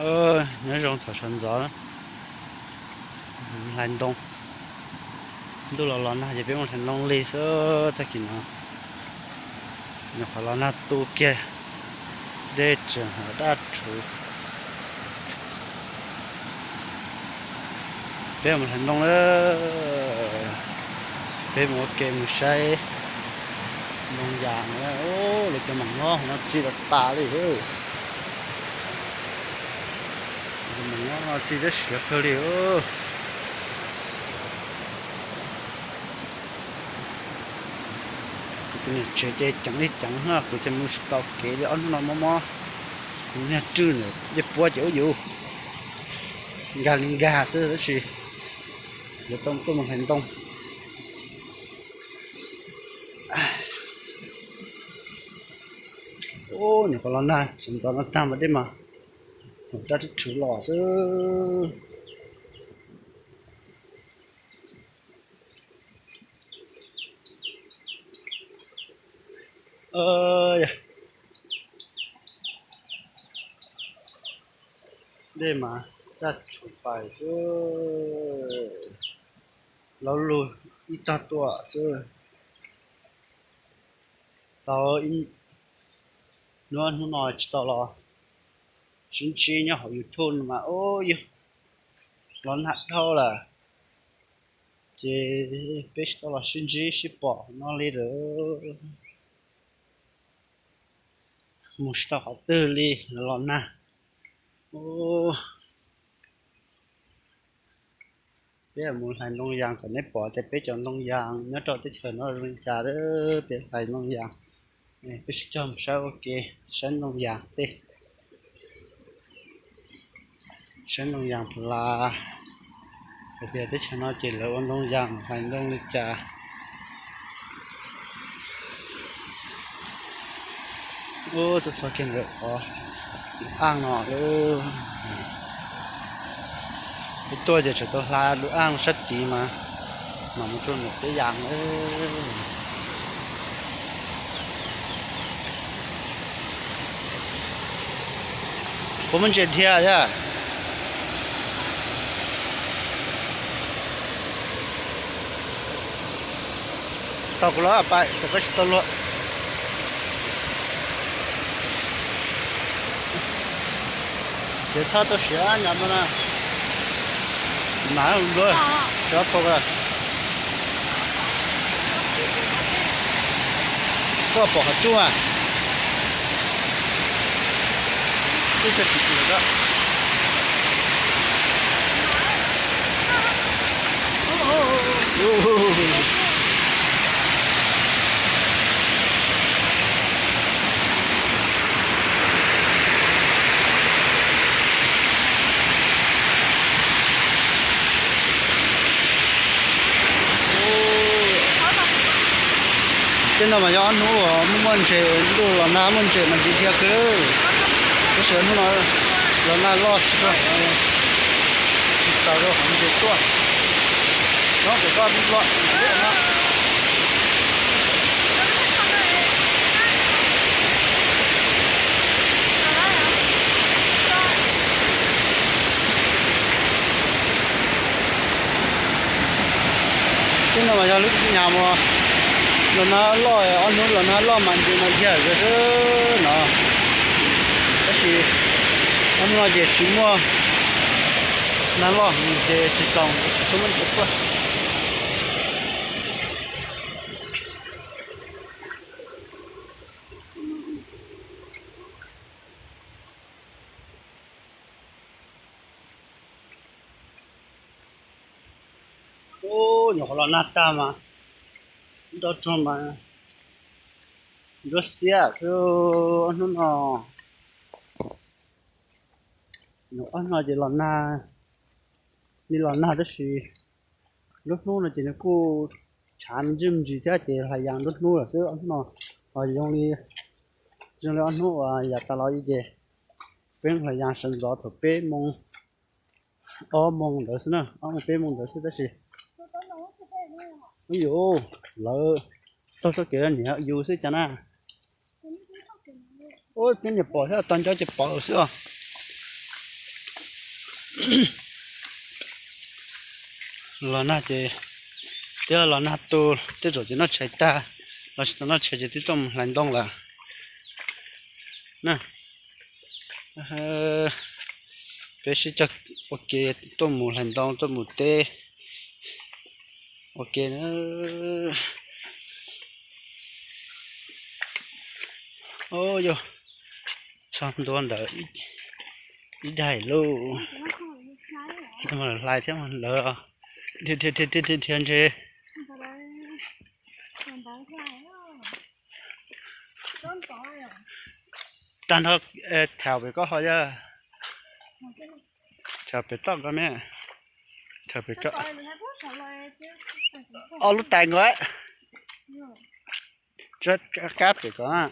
Nyob zoo thaum sawv ntxov hlais ntoo. Ntuj los los nag ces peb mus hlais ntoo li xwb tag kis no. Nyuam qhuav los nag tu kiag, dej tseem hov daj rhuv. Peb mus hlais ntoo na, peb mus ua ke mus saib ntoo yas na. Lawv cov mam ngob hov no txi tas tas li. Mam ngob no txi tab siav kawg li. Kuv tus niam tsev ces ceev li ceev na, kuv ces mus tsis tau kev li ob hnub no mob mob. Kuv niag rwj ntawm dej puab ces ub yus nkag li nkag xwb tab sis yuav tau tuaj mus hlais ntoo. Ub, nyuam qhuav los nag sawv ntxov no tag mas dej mas hov daj rhuv los xwb. Dej mas daj rhuv pais xwb, laub lug ib tog tuaj xwb. Tau ib hnub no tsis tau los sib ntsib nyob hauv YouTube no mas ub yog los nag dhau lawm, ces peb tsis tau los sib ntsib sib pom no li lawm. Mus tsis tau qhov twg li, los nag. Peb mus hlais ntoo yas kom neb pom tias peb cov ntoo yas nyob rau teb chaws no zoo li cas, peb hlais ntoo yas. Peb sib cog mus saib ua ke, saib ntoo yas tej, saib ntoo yas plas, hais tias teb chaws no ces lawv ua ntoo yas hlais ntoo li cas. Ub, txog txog kiag ntawm qhov aj no lawm. Peb tuaj ces tseem tau hla lub aj sab tid mas, mam mus rau ntawm peb yas lawm. Puas muaj ntses dhia thiab? Tau kuv los pais, koj tsis tau luag. Ces thoj tau siav nyob no na. Mas luag, tsis ob pau a. Koj pom qhov tsuj a? Tsuj tag tim tim lawm. Tej no mas yog ob hnub uas muaj muaj ntses, ntuj los nag muaj ntses mas ntsis dhia kawg. Tab sis hnub no los nag loj tsis txaus rau qhov ntses tuaj. Nyob pem koj nplo no. Tej no mas yog lub nyam uas los nag loj, ob hnub los nag loj mas ntses mas dhia zom zaws no. Tab sis ob hnub no ces tsis muaj nag loj ces tsis txaus, tsis tshua muaj ntses tuaj. Ub, nyuam qhuav los nag tag mas nroj tsuag mas ntsuab xiab xwb hnub no. Ob hnub no ces los nag, li los nag tab sis lub hnub no ces nws kuj tshav me ntsis me ntsis thiab ces hlais yas nruab hnub lawm xwb ob hnub no. Ho zoo li, zoo li ob hnub uas yav tas los ces peb hlais yas sawv ntxov thaum peb moos, ob moos ntawd xwb na, ob moos peb moos ntawd xwb tab sis ub yus, lawv taug txoj kev niam yus xwb cas na. Ub, peb niam pom thiab, tog nco ces pom xwb os. Los nag ces twb los nag tu, tej zaum ces noj tshais tag, los tsis tau noj tshais ces twb tuaj mus hlais ntoo lawm na. Peb sib cog ua ke tuaj mus hlais ntoo, tuaj mus teb ua ke na. Yog txog ntua ntawd ib daim lauj, hlais thiab lawv dhia dhia ntse. Tag nrho thaum pem koj ho yog, thaum pem toj koj ne, thaum pem koj ob lub tais nkaus. Kab pem koj,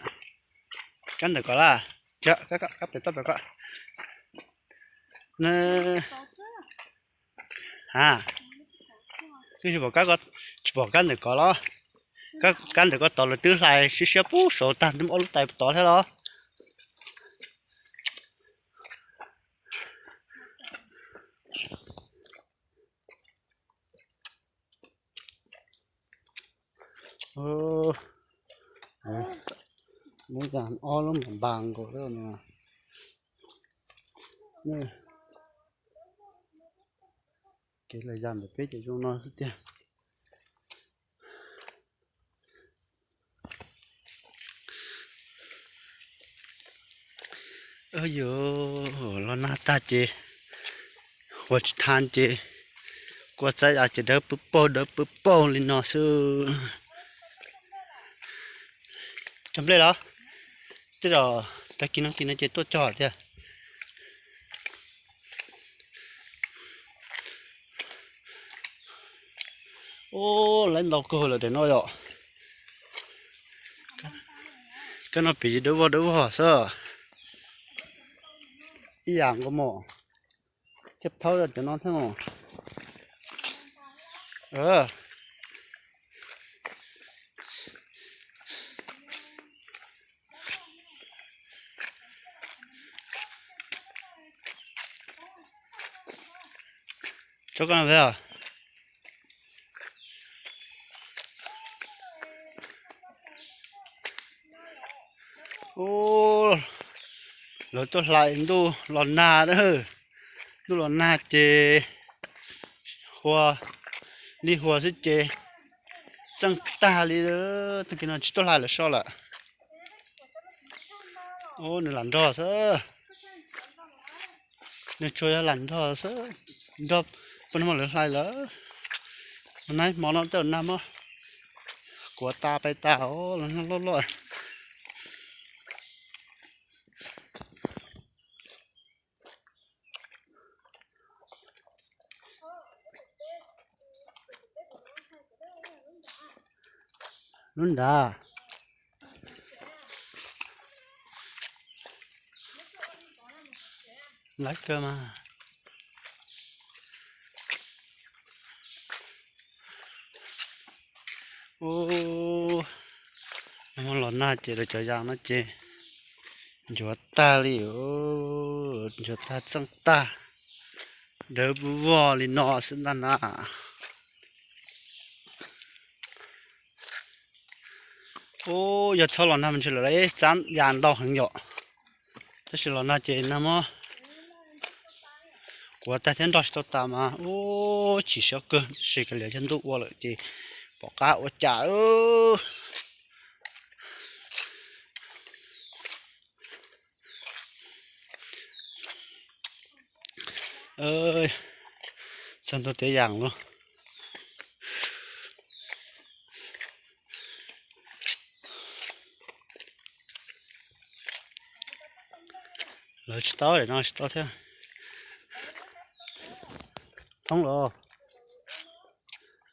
kab ntawm koj laj, kab pem toj pem koj. Ha, twb tsis pom kab, tsis pom kab ntawm koj los? Kab ntawm koj tod lawv twb hlais siab siab pub saud tag, twb muaj ob lub tais tod thiab los? Muab ob lub npas nkaus lawm no. Kev lawm yam ntawm peb ces zoo no xwb tiag. Yuav los nag tag ces ua tsis tau ces kua txaib av ces dawb pw paug dawb pw paug li no xwb. Cog nplej los? Tej zaum tag kis no kis no ces tuaj cog thiab. Ub, lawv ntau kawg lawm daim no yom. Kab no pem dawb vog dawb vog xwb. Ib yam nkaus mos. Thiaj phawb cov no thiab mos. Tso koj no peb os. Ub, lawv tuaj hlais ntuj los nag na. Ntuj los nag ces hua, li hua xwb ces txeej tag li. Tag kis no tsis tuaj hlais lawm so lawm. Ub, nws lam nrog xwb. Nws tsuas yog lam nrog xwb, nrog poj niam lawv hlais lawm. Nag hmo no tej zaum nag muab kuav tas pais tas os, los nag loj loj. Lub nrad. Lawv kawg mas. Ub, nag hmo los nag ces lawv cov yas no ces nchuav tag li, nchuav tag txeej tag, dawb vog li no xwb ntag na. Ub, yog txhob los nag me ntsis lawm, txab yas ntau heev yom. Tab sis los nag ces nag hmo kuav tag thiab nrog tsis tau tas mas ub chim siab kawg, tab sis kav liam cov ntuj ua lawm ces pom qab ua cas. Txog ntua tiav yas lawm. Lawv tsis tau, daim no tsis tau thiab. Thoob los?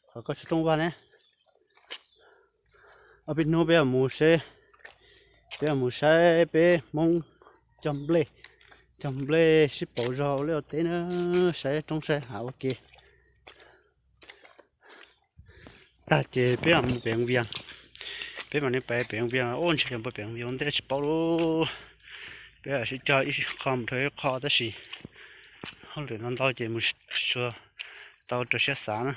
Qhov koj tsis thoob vaj ne. Ob peb hnub peb mus seb, peb mus saib peb Hmoob cog nplej, cog nplej sib pauv zog ua liaj ua teb na, saib roob saib hav ua ke. Tag ces peb mam mus pem Vias, peb mam li pem Vias, ub ntshe yog npaj pem Vias ua ntej tsis paub lauj. Peb mam sib cog ib qho mus rau ib qho tab sis Lwm no ntau ces mus tau rau siab xav na.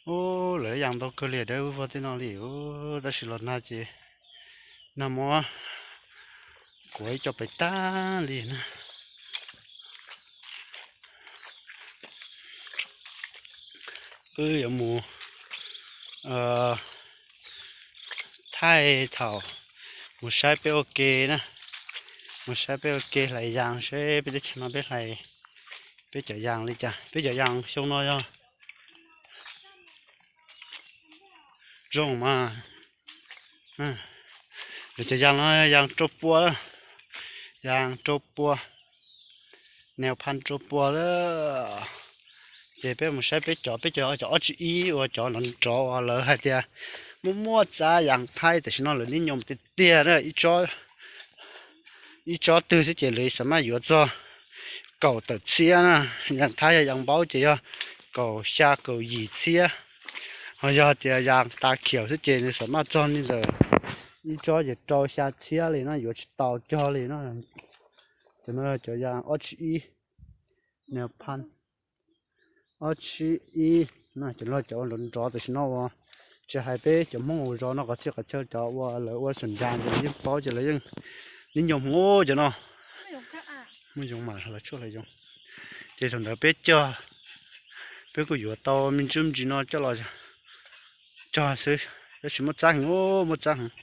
Ub, lawv ib yam ntau kawg li dawb vog tej no li, tab sis los nag ces nag muab kuav ib co pem tag li na. Wb yuav mus thaij thaum mus saib peb ua ke na, mus saib peb ua ke hlais yas seb peb teb chaws no peb hlais peb cov yas li cas. Peb cov yas xyoo no yog zoo mas. Lawv cov yas no yas rau pua, yas rau pua, nws phaj rau pua lawm. Ces peb mus saib peb cov, peb cov cov ob tsib ib uas cov nrov nrov uas lawv hais tias muaj muaj txab yas thaib, tam sim no lawv nib nyoos tiag tiag na. Ib tsob twg xwb ces lawv xam maj yuav txog kaum tawm txhiab na. Yas thaib yog yas npaub ces yog kaum xya kaum yim txhiab. Ho yog tias yas tas khiaum xwb ces nws xam maj txog li ntawm ib tsob ces rau xya txhiab li no, yuav tsis tau cog li no. Cov no cov yas ob tsib ib, nws phaj ob tsib ib, cov no cov nrov nrov tam sim no uas tsis hais peb cov Hmoob hauv zos no qhov txhia qhov chaw cov uas lawv ua xum yas ces lawv yeej paub ces lawv yeej nib nyoos hmoob cov no. Muaj yoov mas lawv tshuaj hlais yoov. Ces thaum ntawd peb cog, peb kuj yuav tau me ntsis me ntsis no coj los cog xwb, tab sis muaj txab heev, muaj txab heev.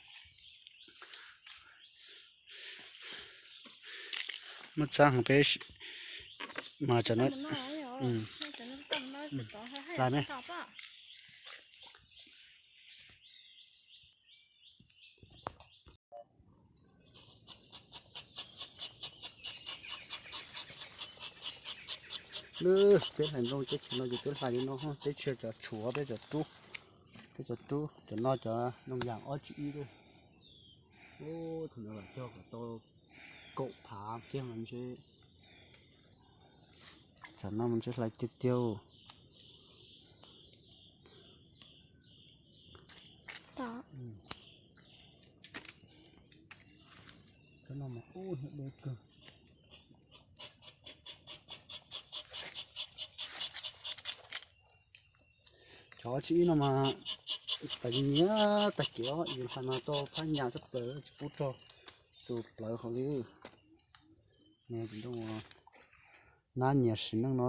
Muaj txab heev peb mas cov no. Hlais ne. Lwb, peb hlais ntoo teb chaws no ces peb hlais li no, teb chaws cov tshuav peb cov rub, peb cov rub cov no cov ntoo yas ob tsib ib lub. Ub, thaum ntawd los cog kom tau kaum phav kiag mas ntshe, tam no mas ntshe hlais tiag tiag. Cov no mas ub, hnub deb kawg. Cov ob tsib ib no mas tag nyiam tag kev os, yus hlais mas tau phab nyas tshaj plaws tsis pub rau tus plawv hauv li. Nab nyiam sim neej no,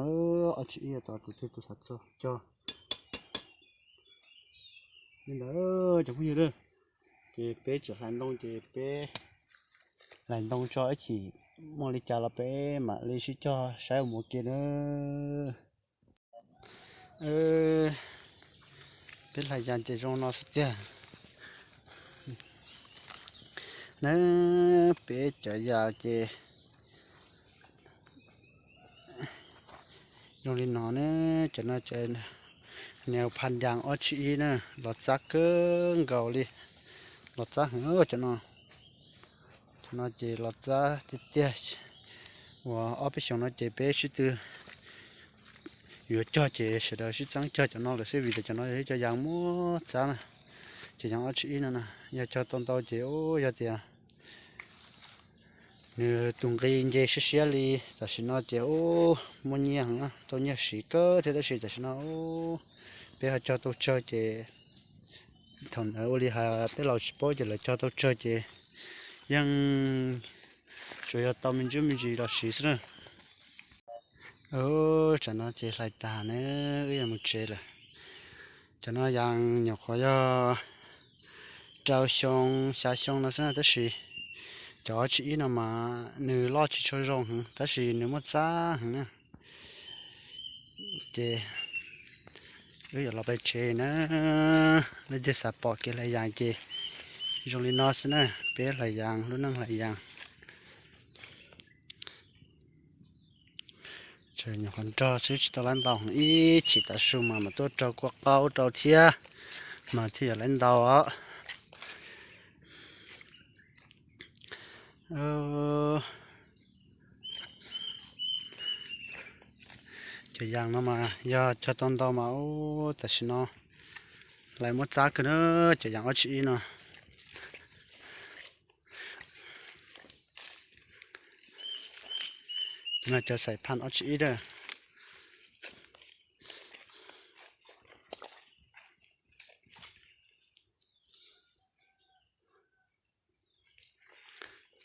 ob tsib ib tau tus twg tus xav txog cog. Li ntawd cov phooj ywg, ces peb tseem hlais ntoo ces peb hlais ntoo tso ib chim muaj li cas los peb mam li sib cog saib ua mus ua ke na. Peb hlais yas ces zoo no xwb tiag. Na, peb cov yas ces zoo li no ne, cov no cov nws phaj yas ob tsib ib na, los txab kawg nkaus li, los txab heev cov no. Cov no ces los txab tiag tiag, uas ob peb xyoos no ces peb sib tw yuav cog ces sawv daws sib txeeb cog cov no lawm xwb vim tias cov no yog ib co yas muaj txab na. Cov yas ob tsib ib no na yog cog tau ntau ces ub yog tias nws tus nqi nce siab siab li tam sim no ces ub muaj nyiaj heev, tau nyiaj siv kawg thiab tab sis tam sim no ub peb ho cog tau tsawg ces thaum ntawd ua li hais peb laus tsis paub ces lawv cog tau tsawg ces yeej tsuas yog tau me ntsis me ntsis los siv xwb na. Tsam no ces hlais tas na, wb yuav mus tsev lawm. Cov no yas nyuam qhuav yog rau xyoo xya xyoo no xwb na tab sis cov ob tsib ib no mas nws loj tsis tshua zoo heev tab sis nws muaj txab heev na. Ces wb yuav los pem tsev na, leej twg xav pom kev hlais yas ces zoo li no xwb na, peb hlais yas, lub neej hlais yas. Nyuam qhuav nrog xwb tsis tau laib ntau, ib chim tav su mas mam tuaj rau kua qaub rau thiab, mas thiaj yuav laib ntau os. Cov yas no mas yog cog tau ntau mas ub tam sim no hlais muaj txab kawg na, cov yas ob tsib ib no. No cov xais phaj ob tsib ib a.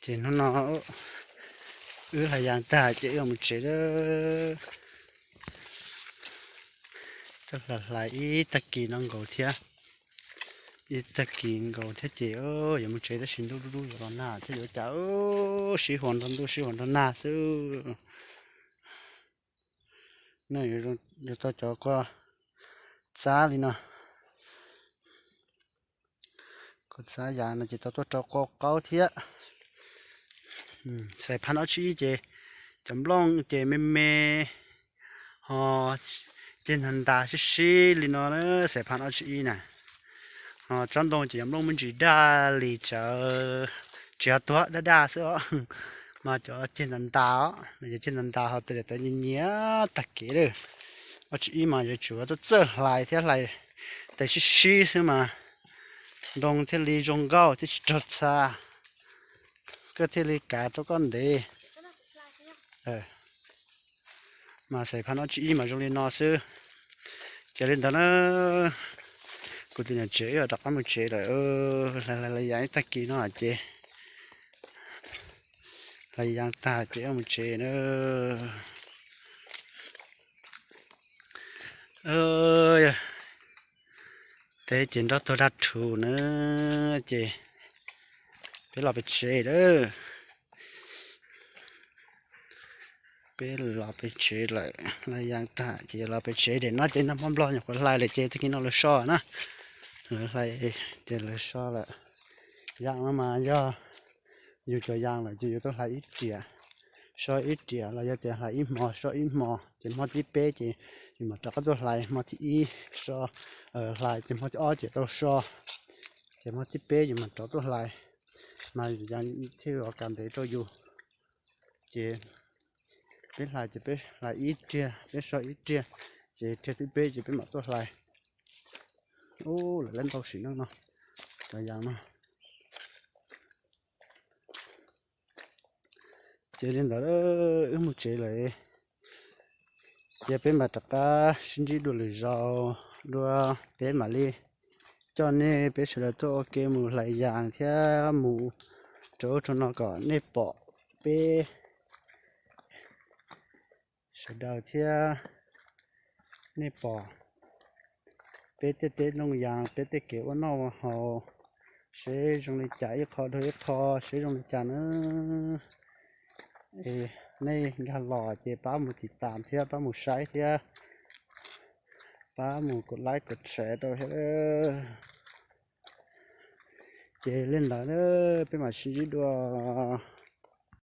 Ces hnub no wb hlais yas tag ces wb mus tsev lawm. Tuaj hlais hlais ib tag kis no nkaus thiab, ib tag kis nkaus thiab ces yuav mus tsev tab sis ntuj dub dub yuav los nag thiab yuav cas, sib huas nrog ntuj sib huas nrog nag xwb. No yuav tau cov kua txab li no. Kua txab yas no ces tau tuaj rau qau qaub thiab. Xais phaj ob tsib ib ces cov nplooj ces me me, ho ceg ntas ntas sib sib li no na, xais phaj ob tsib ib na. Ho tsob ntoo ces cov nplooj me ntsis daj li tsawv, tsis yog tuag daj daj xwb os. Mas cov ceg ntas ntas os, cov ceg ntas ntas ho tes tawv nyias nyias tag kev lawm. Ob tsib ib mas yuav tsum txawj txawj hlais thiab hlais tes sib sib xwb mas ntoo thiaj li zoo nkauj thiab tsis raug txha, koj thiaj li kav rau koj ntev. Mas xais phaj ob tsib ib mas zoo li no xwb. Ces li ntawd na, kuv tus niam tsev wb rov qab mus tsev lawm. Hlais hlais yas ib tag kis no ces hlais yas tag ces wb mus tsev na. Teb ces nroj tuag daj rhuv na, ces peb los pem tsev lawm. Peb los pem tsev lawm, hlais yas tag ces los pem tsev. Daim no ces nag hmo nplog nyuam qhuav hlais lawm ces tag kis no lawv so na. Lawv hlais ces lawv so lawm. Yas no mas yog yus cov yas lawm ces yus tuaj hlais ib riam, so ib riam los yog tias hlais ib hmo so ib hmo ces hmo thib peb ces yus mam rov qab tuaj hlais hmo thib ib, so, hlais ces hmo thib ob ces tau so, ces hmo thib peb yus mam rov tuaj hlais. Mas yus yas thiaj li kav ntev rau yus. Ces peb hlais ces peb hlais ib riag, peb so ib riag, ces riag thib peb ces peb mam tuaj hlais. Ub, lawv lab ntau sim neej no, cov yas no. Ces li ntawd wb mus tsev lawm, ces peb mam rov qab sib ntsib dua lwm zaus dua, peb mam li coj nej peb sawv daws tuaj ua ke mus hlais yas thiab mus rau ub rau no kom nej pom peb sawv daws thiab nej pom peb tej teb looj yas, peb tej kev ua noj ua haus, seb zoo li cas, ib qho dhau ib qho, seb zoo li cas na. Es nej nkag los ces pab mus tiv tas thiab pab mus saib thiab pab mus kom like kom share rau thiab. Ces li ntawd peb mam sib ntsib dua.